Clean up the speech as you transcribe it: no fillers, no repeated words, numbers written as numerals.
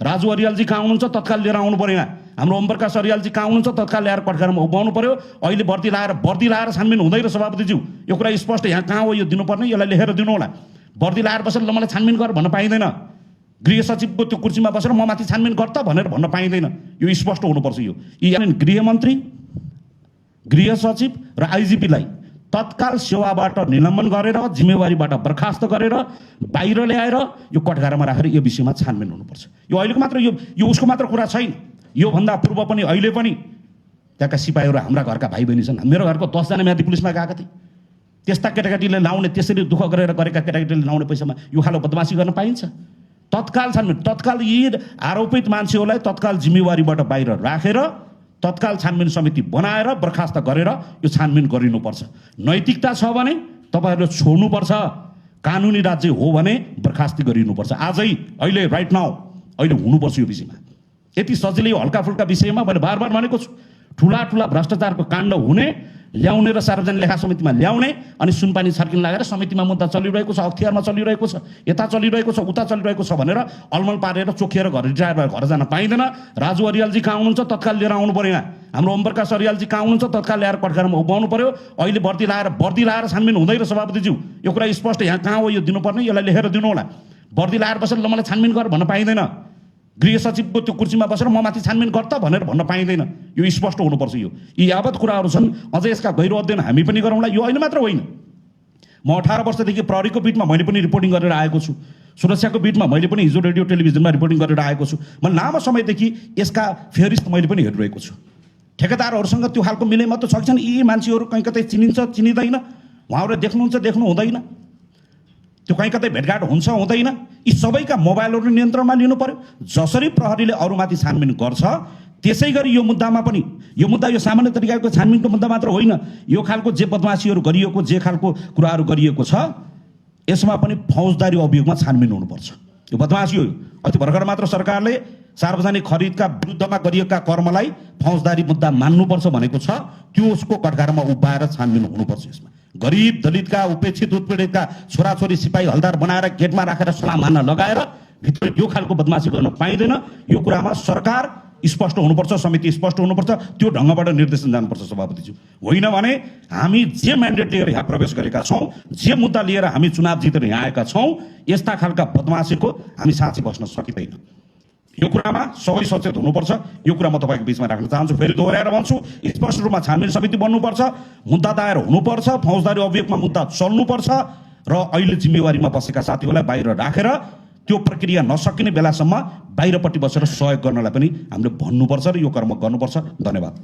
राजु अरियालजी कहाँ हुनुहुन्छ तत्काल लिएर आउनु परेन। हाम्रो ओमप्रकाश अरियालजी कहाँ हुनुहुन्छ तत्काल ल्याएर कठघरामा उभ्याउनु पर्यो। अहिले वर्दी लाएर छानबिन हुँदैन सभापतिज्यू, यो कुरा स्पष्ट। यहाँ कहाँ हो यो दिनुपर्ने, यसलाई लेखेर दिनु होला। वर्दी लाएर बसेर ल मलाई छानबिन गर भन्न पाइँदैन। गृह सचिवको त्यो कुर्सीमा बसेर म माथि छानबिन गर त भनेर भन्न पाइँदैन। यो स्पष्ट हुनुपर्छ। यो गृहमन्त्री, गृह सचिव र आइजिपीलाई तत्काल सेवाबाट निलम्बन गरेर जिम्मेवारीबाट बर्खास्त गरेर बाहिर ल्याएर यो कठघरामा राखेर यो विषयमा छानबिन हुनुपर्छ। यो अहिलेको मात्र यो उसको मात्र कुरा छैन। योभन्दा पूर्व पनि अहिले पनि त्यहाँका सिपाहीहरू हाम्रा घरका भाइ बहिनी छन्। मेरो घरको 10 जना म्यादी पुलिसमा गएका थिए। त्यस्ता केटाकेटीले लाउने, त्यसरी दुःख गरेर गरेका केटाकेटीले लाउने पैसामा यो खालो बदमासी गर्न पाइन्छ? तत्काल छानबिन, तत्काल यी आरोपित मान्छेहरूलाई तत्काल जिम्मेवारीबाट बाहिर राखेर तत्काल छानबिन समिति बनाएर बर्खास्त गरेर यो छानबिन गरिनुपर्छ। नैतिकता छ भने तपाईँहरूले छोड्नुपर्छ। कानुनी राज्य हो भने बर्खास्ती गरिनुपर्छ। आजै, अहिले, राइट नाउ, अहिले हुनुपर्छ यो विषयमा। यति सजिलै हल्का फुल्का विषयमा मैले बार बार भनेको छु, ठुला ठुला भ्रष्टाचारको काण्ड हुने, ल्याउने र सार्वजनिक लेखा समितिमा ल्याउने, अनि सुनपानी छर्किन लागेर समितिमा मुद्दा चलिरहेको छ, अख्तियारमा चलिरहेको छ, यता चलिरहेको छ, उता चलिरहेको छ भनेर अलमल पारेर चोखिएर घर रिटायर भएर घर जान पाइँदैन। राजु अरियालजी कहाँ हुनुहुन्छ तत्काल लिएर आउनु परेन। हाम्रो ओमप्रकाश अरियालजी कहाँ हुनुहुन्छ तत्काल ल्याएर कठघरामा उभ्याउनु पर्यो। अहिले वर्दी लाएर छानबिन हुँदैन सभापतिज्यू, यो कुरा स्पष्ट। यहाँ कहाँ हो यो दिनुपर्ने, यसलाई लेखेर दिनु होला। वर्दी लाएर बसेर ल मलाई छानबिन गर भन्न पाइँदैन। गृह सचिवको त्यो कुर्सीमा बसेर म माथि छानबिन गर त भनेर भन्न पाइँदैन। यो स्पष्ट हुनुपर्छ। यो यी यावत कुराहरू छन्। अझै यसका गहिरो अध्ययन हामी पनि गरौँला। यो अहिले मात्र होइन, म 18 वर्षदेखि प्रहरीको बिटमा मैले पनि रिपोर्टिङ गरेर आएको छु। सुरक्षाको बिटमा मैले पनि हिजो रेडियो टेलिभिजनमा रिपोर्टिङ गरेर आएको छु। म लामो समयदेखि यसका फेरिस्त मैले पनि हेरिरहेको छु। ठेकेदारहरूसँग त्यो खालको मिलेमत त सक्छन्। यी मान्छेहरू कहीँ कतै चिनिन्छ, चिनिँदैन, उहाँहरूले देख्नुहुन्छ, देख्नु हुँदैन, त्यो कहीँ कतै भेटघाट हुन्छ, हुँदैन। यी सबैका मोबाइलहरू नियन्त्रणमा लिनु पर्यो। जसरी प्रहरीले अरूमाथि छानबिन गर्छ त्यसै गरी यो मुद्दामा पनि, यो मुद्दा यो सामान्य तरिकाको छानबिनको मुद्दा मात्र होइन। यो खालको जे बदमासीहरू गरिएको, जे खालको कुराहरू गरिएको छ, यसमा पनि फौजदारी अभियोगमा छानबिन हुनुपर्छ। यो बदमासी हो। अति भर्खर मात्र सरकारले सार्वजनिक खरिदका विरुद्धमा गरिएका कर्मलाई फौजदारी मुद्दा मान्नुपर्छ भनेको छ। त्यो उसको कठघरामा उभ्याएर छानबिन हुनुपर्छ। यसमा गरिब दलितका, उपेक्षित उत्पीडितका छोराछोरी सिपाही हलदार बनाएर गेटमा राखेर सलाम हान्न लगाएर भित्र यो खालको बदमासी गर्न पाइँदैन। यो कुरामा सरकार स्पष्ट हुनुपर्छ, समिति स्पष्ट हुनुपर्छ। त्यो ढङ्गबाट निर्देशन जानुपर्छ सभापतिज्यू। होइन भने हामी जे म्यान्डेट लिएर यहाँ प्रवेश गरेका छौँ, जे मुद्दा लिएर हामी चुनाव जितेर यहाँ आएका छौँ, यस्ता खालका बदमासीको हामी साँची बस्न सकिँदैन। यो कुरामा सबै सचेत हुनुपर्छ। यो कुरा म तपाईँको बिचमा राख्न चाहन्छु। फेरि दोहोऱ्याएर भन्छु, स्पष्ट रूपमा छानबिन समिति बन्नुपर्छ, मुद्दा दायर हुनुपर्छ, फौजदारी अभियोगमा मुद्दा चल्नुपर्छ र अहिले जिम्मेवारीमा बसेका साथीहरूलाई बाहिर राखेर त्यो प्रक्रिया नसकिने बेलासम्म बाहिरपट्टि बसेर सहयोग गर्नलाई पनि हामीले भन्नुपर्छ र यो कर्म गर्नुपर्छ। धन्यवाद।